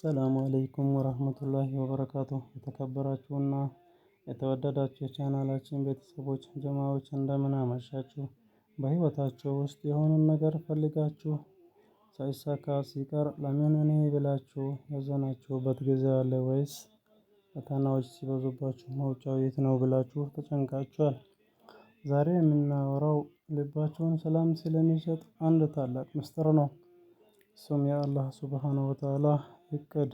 አሰላሙ አለይኩም ወራህመቱላሂ ወበረካቱ። የተከበራችሁና የተወደዳችሁ የቻናላችን ቤተሰቦች ጀማዎች እንደምን አመሻችሁ። በህይወታችሁ ውስጥ የሆነን ነገር ፈልጋችሁ ሳይሳካ ሲቀር ለምን እኔ ብላችሁ ያዘናችሁበት ጊዜ አለ ወይስ ፈተናዎች ሲበዙባችሁ መውጫው የት ነው ብላችሁ ተጨንቃችኋል? ዛሬ የምናወራው ልባችሁን ሰላም ስለሚሰጥ አንድ ታላቅ ምስጢር ነው። እሱም የአላህ ሱብሓነሁ ወተዓላ እቅድ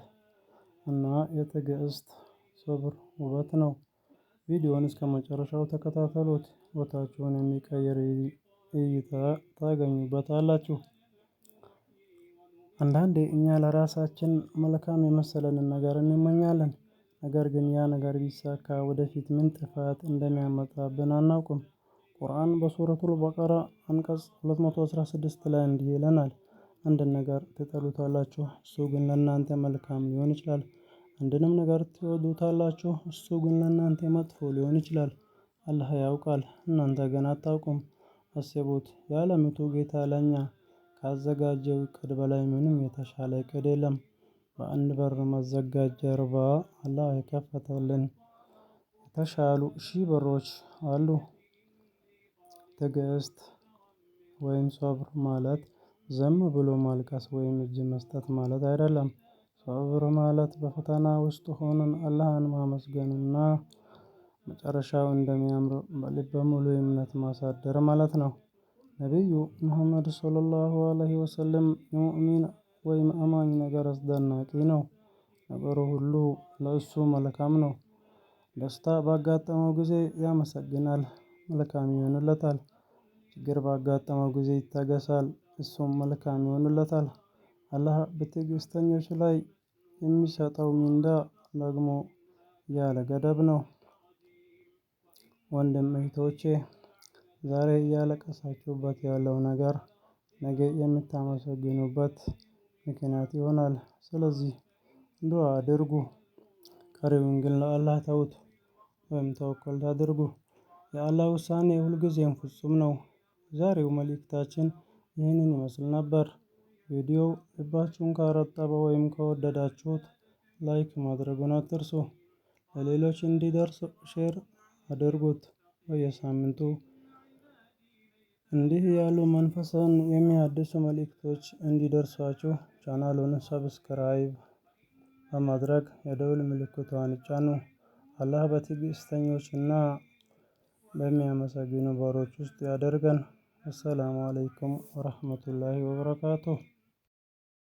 እና የትዕግስት ሰብር ውበት ነው። ቪዲዮውን እስከ መጨረሻው ተከታተሉት። ሕይወታችሁን የሚቀይር እይታ ታገኙበታላችሁ። አንዳንዴ እኛ ለራሳችን መልካም የመሰለንን ነገር እንመኛለን። ነገር ግን ያ ነገር ቢሳካ ወደፊት ምን ጥፋት እንደሚያመጣብን አናውቅም። ቁርአን በሱረቱል በቀራ አንቀጽ 216 ላይ እንዲህ ይለናል፣ አንድን ነገር ትጠሉታላችሁ፣ እሱ ግን ለእናንተ መልካም ሊሆን ይችላል። አንድንም ነገር ትወዱታላችሁ፣ እሱ ግን ለእናንተ መጥፎ ሊሆን ይችላል። አላህ ያውቃል፣ እናንተ ግን አታውቁም። አስቡት፣ የዓለሚቱ ጌታ ለእኛ ካዘጋጀው እቅድ በላይ ምንም የተሻለ እቅድ የለም። በአንድ በር መዘጋት ጀርባ አላህ የከፈተልን የተሻሉ ሺህ በሮች አሉ። ትዕግስት ወይም ሶብር ማለት ዝም ብሎ ማልቀስ ወይም እጅ መስጠት ማለት አይደለም። ሶብር ማለት በፈተና ውስጥ ሆነን አላህን ማመስገንና መጨረሻው እንደሚያምር በልበ ሙሉ እምነት ማሳደር ማለት ነው። ነቢዩ ሙሐመድ ሰለላሁ ዐለይሂ ወሰለም የሙእሚን ወይም አማኝ ነገር አስደናቂ ነው። ነገሩ ሁሉ ለእሱ መልካም ነው። ደስታ ባጋጠመው ጊዜ ያመሰግናል፣ መልካም ይሆንለታል። ችግር ባጋጠመው ጊዜ ይታገሳል፣ እሱም መልካም ይሆንለታል። አላህ በትዕግስተኞች ላይ የሚሰጠው ምንዳ ደግሞ ያለ ገደብ ነው። ወንድም እህቶቼ፣ ዛሬ እያለቀሳችሁበት ያለው ነገር ነገ የምታመሰግኑበት ምክንያት ይሆናል። ስለዚህ ዱዓ አድርጉ፣ ቀሪውን ግን ለአላህ ተዉት ወይም ተወኩል አድርጉ። የአላህ ውሳኔ ሁልጊዜም ፍጹም ነው። ዛሬው መልእክታችን ይህንን ይመስል ነበር። ቪዲዮው ልባችሁን ካረጠበ ወይም ከወደዳችሁት like ማድረጉን አትርሱ። ለሌሎች እንዲደርስ share አድርጉት። በየሳምንቱ እንዲህ ያሉ መንፈስን የሚያድሱ መልእክቶች እንዲደርሷችሁ ቻናሉን subscribe በማድረግ የደውል ምልክቷን ይጫኑ። አላህ በትዕግስተኞችና በሚያመሰግኑ ባሮች ውስጥ ያደርገን። አሰላሙ አለይኩም ወረህመቱላሂ ወበረካቱሁ።